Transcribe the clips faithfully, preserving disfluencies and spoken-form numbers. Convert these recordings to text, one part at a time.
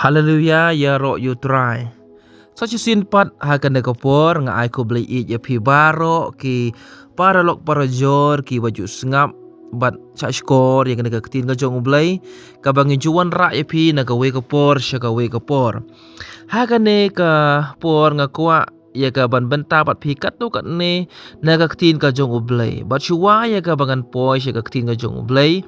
Haleluya, ïaroh ïa u Trai. Sa shisien pat ha kane ka por nga ai khublei ïa phi baroh ki paralok parajor kiba ju sngap bad sngap shkor ïa kane ka ktien ka jong U Blei, kaba ngi ju wanrah ïa phi na kawei ka por sha kawei ka por. Ha kane ka por nga kwah ïa ka ban bynta bad phi katto katne na ka ktien ka jong U Blei. Bad shuwa ïa kaba ngan poi sha ka ktien ka jong U Blei,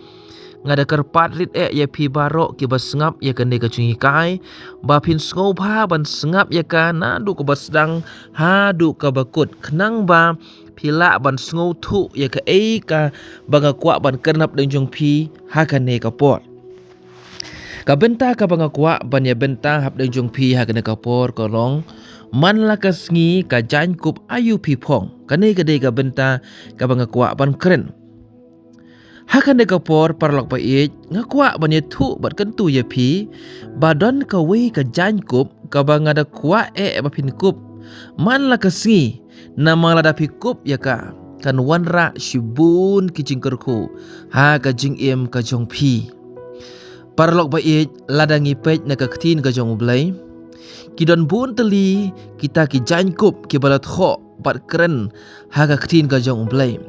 nga da kyrpad rit eh ïa phi baroh kiba sngap ïa kane ka jinghikai, ba phin sngewbha ban sngap ïa ka naduh kaba sdang haduh kaba kut, khnang ba phi lah ban sngewthuh ïa kaei kaba nga kwah ban kren hapdeng jong phi ha kane ka por. Ka bynta kaba nga kwah ban ïa bynta hapdeng jong phi ha kane ka por ka long: Man la ka sngi ka jaiñkup aiu phi phong. Kane ka dei ka bynta kaba nga kwah ban kren. Ha kane ka por, paralok ba ïeit, nga kwah ban ïathuh bad kyntu ïa phi ba don kawei ka jaiñkup kaba nga da kwah eh ba phin kup man la ka sngi. Namar lada phi kup ïa ka, kan wanrah shibun ki jingkyrkhu ha ka jingim ka jong phi. Paralok ba ïeit, lada ngi peit na ka ktien ka jong U Blei, ki don bun tylli kita ki jaiñkup kiba la thoh bad kren ha ka ktien ka jong U Blei.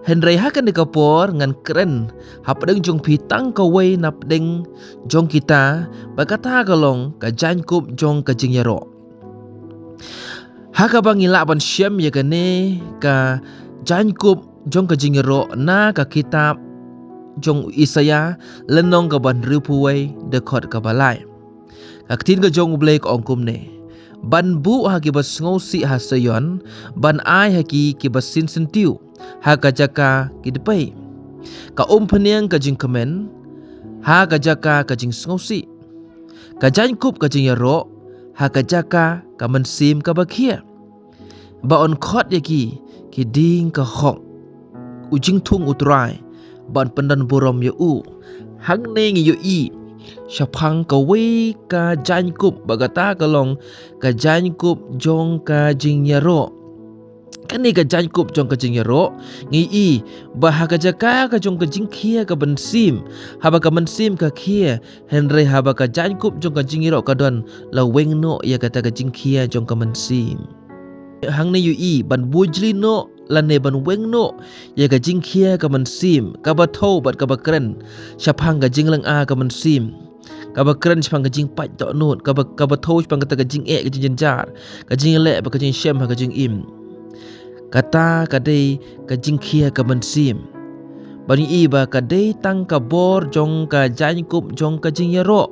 Hynrei ha kane ka por ngan kren hapdeng jong phi tang kawei napdeng jong kita, ba kata ka long ka jaiñkup jong ka jingïaroh. Ha kaba ngi lah ban shem ïa kane ka jaiñkup jong ka jingïaroh na ka kitab jong Isaïah, lynnong kaba hynriewphew wei, dkhot kaba lai. Ka ktien ka jong U Blei ka ong kumne: Ban buh ha kiba sngewsih ha Sion, ban ai ha ki kiba sien syntiew ha ka jaka ki dpei. Ka umphniang ka jingkmen ha ka jaka ka jingsngewsih. Ka jaiñkup ka jingïaroh ha ka jaka ka mynsiem kaba khia. Ba un khot ïa ki ki dieng ka hok, u jingthung U Trai, ban pyndon burom ïa u. Hangne ngi ïohi shaphang kawei ka jaiñkup, ba kata ka long ka jaiñkup jong ka jingïaroh. Kane ka jaiñkup jong ka jingïaroh, ngi i ba ha ka jaka ka jong ka jingkhia ka mynsiem, haba ka mynsiem ka khia, hynrei haba ka jaiñkup jong ka jingïaroh ka don, la weng noh ïa kata ka jingkhia jong ka mynsiem. Hangne ïohi ban bujli noh lane ban weng noh ïa ka jingkhia ka mynsiem, kaba thew bad kaba kren shaphang ka jinglynga ka mynsiem, kaba kren shaphang ka jingpait dohnud, kaba, kaba thew shaphang kata ka jingeh, ka jingjynjar, ka jingleh bad ka jingshem ha ka jingim. Kata ka dei ka jingkhia ka mynsiem. Ba ngi i ba ka dei tang ka bor jong ka jaiñkup jong ka jingïaroh.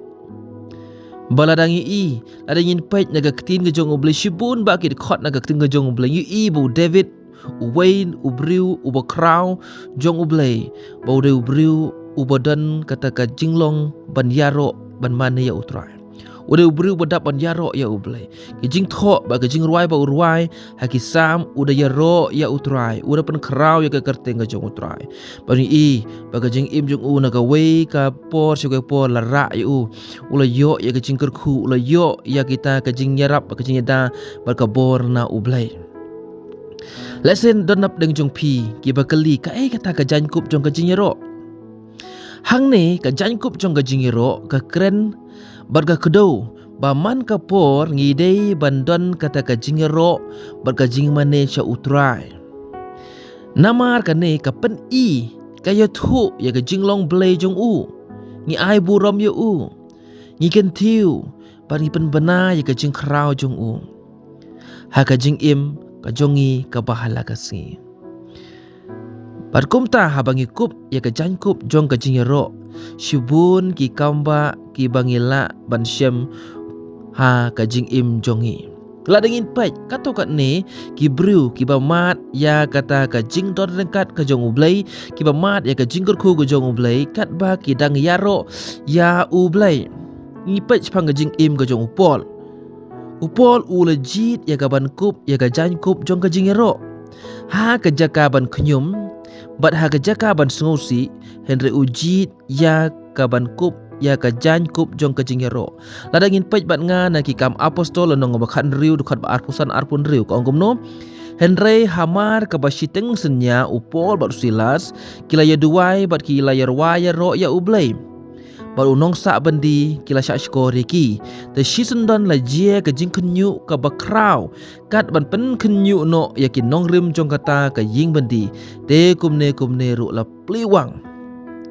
Ba lada ngi i, lada ngin peit na ka ktien ka jong U Blei, shibun bah ki dkhot na ka ktien ka jong U Blei, ngi i ba u David, uwei u briew uba khraw jong U Blei, ba u dei u briew uba don kata ka jinglong ban ïaroh, ban mane ïa U Trai. U dei u briew ba dap ban ïaroh ïa U Blei. Ki jingthoh bad ki jingrwai ba u rwai ha ki Salm, u da ïaroh ïa U Trai, u da pynkhraw ïa ka kyrteng ka jong U Trai. Ba ngi i ba ka jingim jong u na kawei ka por sha kawei ka por la rah ïa u. U la ïoh ïa ka jingkyrkhu, u la ïoh ïa kita ka jingïarap, ka jingïada bad ka bor na U Blei. Lehse don napdeng jong phi kiba kylli, kaei kata ka jaiñkup jong ka jingïaroh? Hangne ka jaiñkup jong ka jingïaroh ka kren bad ka kdew ba man ka por ngi dei ban don kata ka jingïaroh bad ka jingmane sha U Trai. Namar kane ka pyni, ka ïathuh ïa ka jinglong Blei jong u. Ngi ai burom ïa u, ngi kyntiew bad ngi pynbna ïa ka jingkhraw jong u ha ka jingim ka jong ngi kaba ha la ka sngi. Bad kumta haba ngi kup ïa ka jaiñkup jong ka jingïaroh, shibun ki kam bah kiba ngi lah ban shem ha ka jingim jong ngi. Lada ngin peit katto katne ki briew kiba mad ïa kata ka jingdon ryngkat ka jong U Blei, kiba mad ïa ka jingkyrkhu ka jong U Blei, katba ki dang ïaroh ïa U Blei. Ngi peit shaphang ka jingim ka jong u Paul. U Paul u la jied ïa ka ban kup ïa ka jaiñkup jong ka jingïaroh ha ka jaka ban khñium bad ha ka jaka ban sngewsih, hynrei u jied ïa ka ban kup ïa ka jaiñkup jong ka jingïaroh. Lada ngin peit bad nga na Ki Kam Apostol lynnong ba khathynriew, dkhot ba arphew san arphew hynriew, ka ong kumno: Hynrei hamar kaba shiteng synñia u Paul bad u Silas ki la ïaduwai bad ki la ïarwai ïaroh ïa U Blei. bad u nongsah byndi ki la shah shkor ïa ki. Te shisyndon la jia ka jingkhynñiuh kaba khraw, kat ban pynkhynñiuh noh ïa ki nongrim jong kata ka ïing byndi. Te kumne kumne ruh la plie wang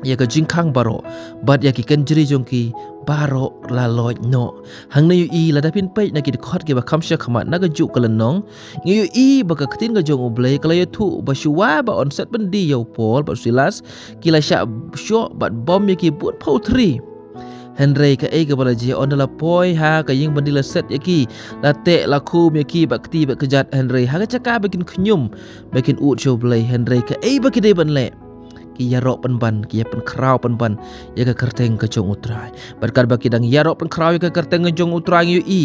ïa ka jingkhang baroh, bad ïa ki kynjri jong ki baroh la loit noh. Hangne ïohi, lada phin peit na ki dkhot kiba kham sha khmat na kajuh ka lynnong, ngi ïohi ba ka ktien ka jong U Blei ka la ïathuh ba shuwa ba yn set byndi ïa u Paul bad u Silas, ki la shah shoh bad bom ïa ki bun phew thri. Hynrei kaei kaba la jia, ynda la poi ha ka ïing byndi la set ïa ki, la teh la khum ïa ki bad kti bad kjat, hynrei ha ka jaka ba kin khñium, ba kin ud sha U Blei, hynrei kaei ba ki dei ban leh, ki ïaroh pynban, ki ïa pynkhraw pynban ïa ka kyrteng ka jong U Trai. Bad katba ki dang ïaroh pynkhraw ïa ka kyrteng ka jong U Trai, ngi ïohi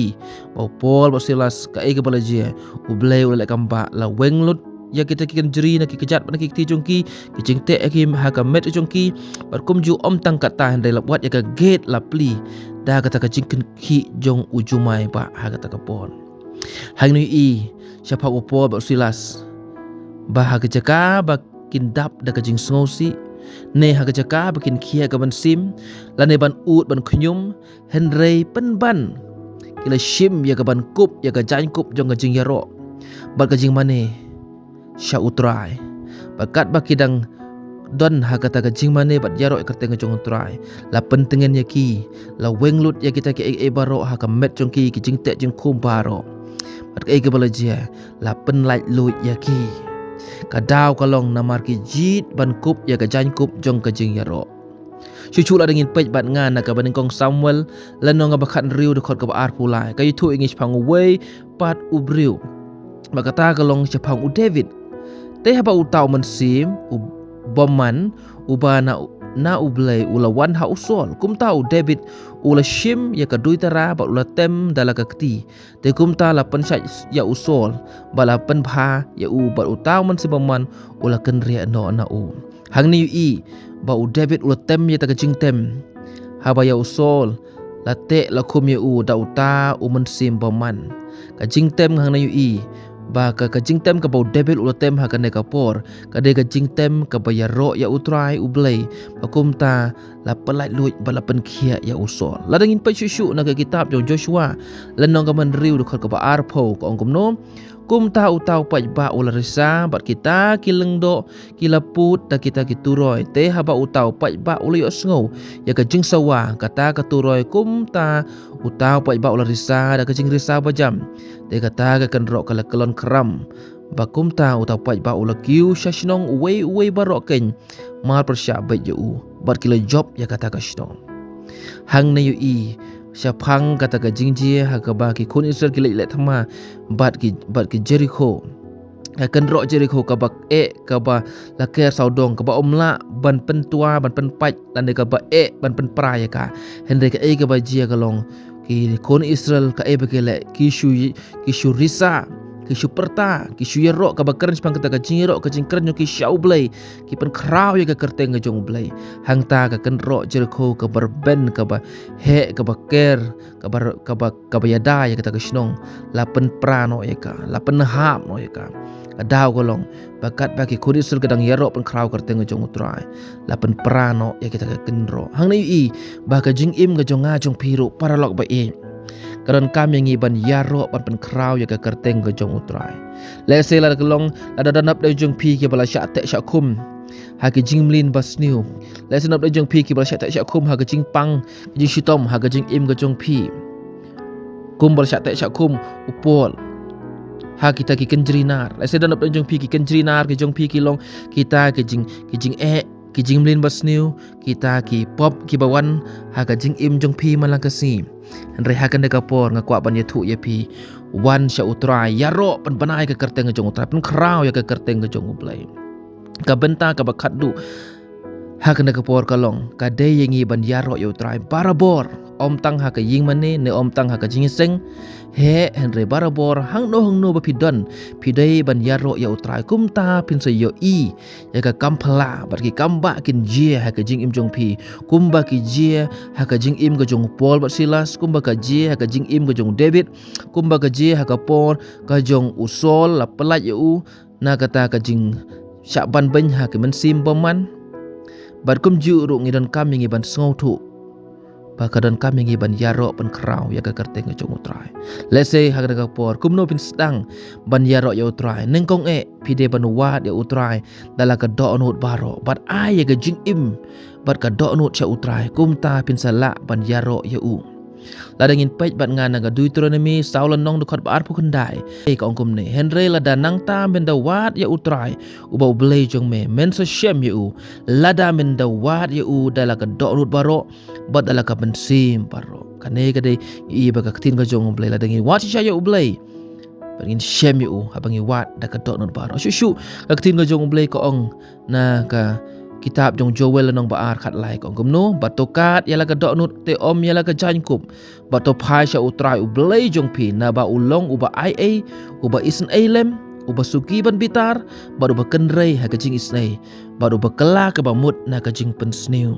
ba u Paul bad u Silas, kaei kaba la jia, U Blei u la leh kam ba la weng lut ïa kita ki kynjri na ki kjat bad na ki kti jong ki, ki jingteh ïa ki ha ka met jong ki, bad kumjuh ym tang katta, hynrei la wad ïa ka gate la plie da kata ka jingkynkhih jong u jumai bah ha kata ka por. Hangne ïohi shaphang u Paul bad u Silas ba ha ka jaka ba kin dap da ka jingsngewsih, ne ha ka jaka ba kin khia ka mynsiem, lane ban ud ban khñium, hynrei pynban ki la shim ïa ka ban kup ïa ka jaiñkup jong ka jingïaroh bad ka jingmane sha U Trai. Bad katba ki dang don ha kata ka jingmane bad ïaroh ïa ka kyrteng ka jong U Trai, la pyntngen ïa ki, la weng lut ïa kita kiei kiei baroh ha ka met jong ki, ki jingteh jingkhum baroh. Bad kaei kaba la jia, la pynlait luid ïa ki. Ka daw ka long namar ki jied ban kup ïa ka jaiñkup jong ka jingïaroh. Shuh shuh lada ngin peit bad nga na kaba nyngkong Samuel, lynnong kaba khathynriew, dkhot kaba arphew lai, ka ïathuh ïa ngi shaphang uwei pat u briew. Bad kata ka long shaphang u David. Te haba uta u mynsiem u bymman uba na, na U Blei u la wan ha u Saul, kumta u David u la shim ïa ka duitara bad u la tem da la ka kti. Te kumta la pynshait ïa u Saul bad la pynbha ïa u, bad uta u mynsiem bymman u la kynriah noh na u. Hangne ïohi ba u David u la tem ïa kata ka jingtem, haba ïa u Saul la teh la khum ïa u da uta u mynsiem bymman. Ka jingtem hangne ïohi ba ka, ka jingtem kaba u David u la tem ha kane ka por, ka dei ka jingtem kaba ïaroh ïa U Trai U Blei, ba kumta la pynlait luid bad la pynkhiah ïa u Saul. Lada ngin peit shuh shuh na ka kitab jong Joshua, lynnong kaba hynriew, dkhot kaba arphew, ka ong kumno: Kumta uta u paidbah u la risa bad kita ki lyngdoh ki la pud da kita ki turoi. Te haba uta u paidbah u la ïohsngew ïa ka jingsawa kata ka turoi, kumta uta u paidbah u la risa da ka jingrisa bajam. Te kata ka kynroh ka la kyllon khram. Bad kumta uta u paidbah u la kiew sha shnong uwei uwei baroh keiñ, mar pyrshah beit ïa u, bad ki la jop ïa kata ka shnong. Hangne ïohi shaphang kata ka jingjia ha kaba ki khun Israel ki leit leh thma bad ki, bad ki Jerikho. Ka kynroh Jerikho kaba eh, kaba la ker sawdong, kaba ym lah ban pyntwa, ban pynpait, lane kaba eh ban pynpra ïa ka. Hynrei kaei kaba jia ka long, ki khun Israel kaei ba ki leh, ki shu, ki shu risa, ki shu pyrta, ki shu ïaroh kaba kren shaphang kata ka jingïaroh, ka jingkren jong ki sha U Blei, ki pynkhraw ïa ka kyrteng ka jong U Blei. Hangta ka kynroh Jerikho kaba rben, kaba heh, kaba ker, kaba, kaba, kaba ïada ïa kata ka shnong, la pynpra noh ïa ka, la pynhap noh ïa ka. Ka daw ka long ba katba ki khun Israel ki dang ïaroh pynkhraw kyrteng ka jong U Trai, la pynpra noh ïa kita ka kynroh. Hangne ïohi ba ka jingim ka jong nga jong phi ruh, paralok ba ïeit, ka donkam ïa ngi ban ïaroh ban pynkhraw ïa ka kyrteng ka jong U Trai. Lehse lada ka long, lada don napdeng jong phi kiba la shah teh shah khum ha ki jingmlien basniew, lehse don napdeng jong phi kiba la shah teh shah khum ha ka jingpang, ka jingshitom ha ka jingim ka jong phi, kumba la shah teh shah khum u Paul ha kita ki kynjri nar. Lehse don napdeng jong phi ki kynjri nar ki jong phi ki long kita ki jing, ki jingeh, ki jingmlien basniew, kita ki pop kiba wan ha ka jingim jong phi man la ka sngi. Hynrei ha kane ka por nga kwah ban ïathuh ïa phi, wan sha U Trai, ïaroh pynbna ïa ka kyrteng ka jong U Trai, pynkhraw ïa ka kyrteng ka jong U Blei. Ka bynta kaba khatduh ha kane ka por ka long, ka dei ïa ngi ban ïaroh ïa U Trai barabor, ym tang ha ka ïing mane ne ym tang ha ka jingïaseng. Heh, hynrei barabor, hangno hangno ba phi don, phi dei ban ïaroh ïa U Trai. Kumta phin sa ïohi ïa ka kam phylla bad ki kam bah kin jia ha ka jingim jong phi, kumba ki jia ha ka jingim ka jong u Paul bad Silas, kumba ka jia ha ka jingim ka jong u David, kumba ka jia ha ka por ka jong u Saul, la pyllait ïa u na kata ka jingshah ban beiñ ha ki mynsiem bymman. Bad kumjuh ruh ngi donkam ïa ngi ban sngewthuh ba ka donkam ïa ngi ban ïaroh pynkhraw ïa ka kyrteng ka jong U Trai. Lehse ha kane ka por kumno phin sdang ban ïaroh ïa U Trai? Nyngkong eh phi dei ban wad ïa U Trai da la ka dohnud baroh bad ai ïa ka jingim bad ka dohnud sha U Trai, kumta phin sa lah ban ïaroh ïa u. Lada ngin peit bad nga na ka Deuteronomi saw lynnong dkhot ba arphew khyndai, ka ong kumne: Hynrei lada nangta men da wad ïa U Trai uba U Blei jong me, men sa shem ïa u, lada men da wad ïa u da la ka dohnud baroh bad da la ka mynsiem baroh. Kane ka dei, i ba ka ktien ka jong U Blei, lada ngi wad shisha ïa U Blei, bad ngin shem ïa u haba ngi wad da ka dohnud baroh. Shuh shuh ka ktien ka jong U Blei ka ong na ka kitab jong Joel lynnong ba ar khatlai, ka ong kumno: Bad to kad ïa la ka dohnud, te ym ïa la ka jaiñkup, bad to phai sha U Trai U Blei jong phi, naba u long uba ai ei, uba isynei lem, uba suki ban bitar, bad uba kynrei ha ka jingisynei, bad uba kylla kaba mut na ka jingpynsniew.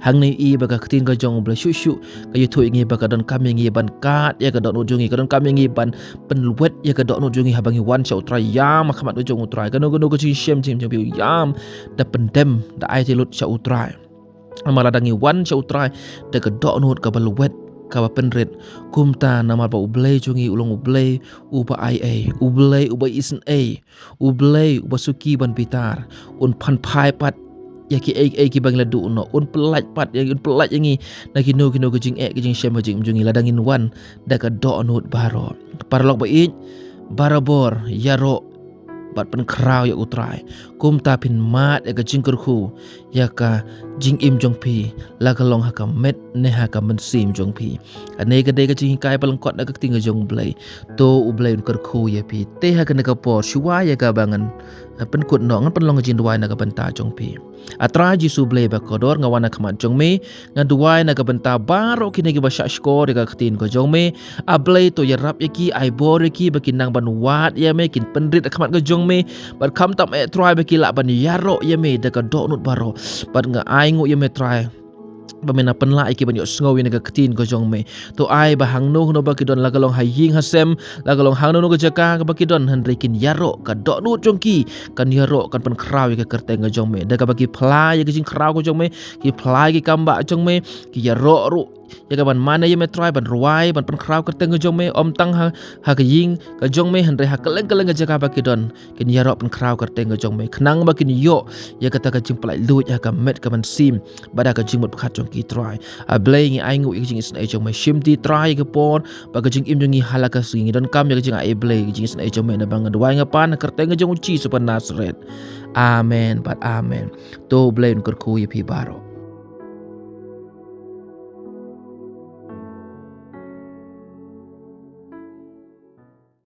Hangne i ba ka ktien ka jong U Blei shuh shuh ka ïathuh ïa ngi ba ka donkam ïa ngi ban kad ïa ka dohnud jong ngi, ka donkam ïa ngi ban pynlwet ïa ka dohnud jong ngi haba ngi wan sha U Trai, ïam ha khmat ka jong U Trai. Kano kano ka jingshem jingim jong phi, ïam da pyndem, da aiti lut sha U Trai. Namar lada ngi wan sha U Trai da ka dohnud kaba lwet, kaba pynrit, kumta namar ba U Blei jong ngi u long U Blei uba ai ei, U Blei uba isynei, U Blei uba suki ban bitar, un pynphai pat ïa kiei kiei kiba ngi la duh noh, un pyllait pat ïa, un pyllait ïa ngi na kino kino ka jingeh ka jingshem ka jingim jong ngi lada ngin wan da ka dohnud baroh. Paralok ba ïeit, barabor ïaroh bad pynkhraw ïa U Trai, kumta phin mad ïa ka jingkyrkhu ïa ka jingim jong phi, la ka long ha ka met ne ha ka mynsiem jong phi. Kane ka dei ka jinghikai ba lyngkot na ka ktien ka jong U Blei. To U Blei un kyrkhu ïa phi. Te ha kane ka por shuwa ïa kaba ngan, eh, pynkut noh, ngan pynlong ka jingduwai na ka bynta jong phi. A Trai Jisu Blei ba kordor, nga wan ha khmat jong me, nga duwai na ka bynta baroh kine kiba shah shkor ïa ka ktien ka jong me. A Blei, to ïarap ïa ki, ai bor ïa ki ba kin nang ban wad ïa me, kin pynrit ha khmat ka jong me, bad khamtam eh Trai ba ki lah ban ïaroh ïa me da ka dohnud baroh. Bad nga ainguh ïa me Trai ba men pynlah ïa ki ban ïohsngew ïa ka ktien ka jong me. To ai ba hangno hangno ba ki don, la ka long ha ïing ha sem, la ka long hangno hangno ka jaka kaba ki don, hynrei kin ïaroh ka dohnud jong ki, kan ïaroh, kan pynkhraw ïa ka kyrteng ka jong me. Da kaba ki phla ïa ka jingkhraw ka jong me, ki phla ïa ki kambah jong me, ki ïaroh ruh ïa ka ban mane ïa me Trai, ban rwai, ban pynkhraw kyrteng ka jong me, ym tang ha, ha ka ïing ka jong me, hynrei ha kylleng kylleng ka jaka ba ki don, kin ïaroh pynkhraw kyrteng ka jong me, khnang ba kin ïoh ïa kata ka jingpyllait luid ha ka met ka mynsiem bad ha ka jingmut pyrkhat jong ki Trai. A Blei, ngi ainguh ïa ka jingisynei jong me. Shim ti Trai ïa ka por bad ka jingim jong ngi ha la ka sngi. Ngi donkam ïa ka jingai Blei, ka jingisynei jong me, naba nga duwai nga pan ha kyrteng ka jong U Jisu ba Nasaret. Amen bad amen. To U Blei un kyrkhu ïa phi baroh.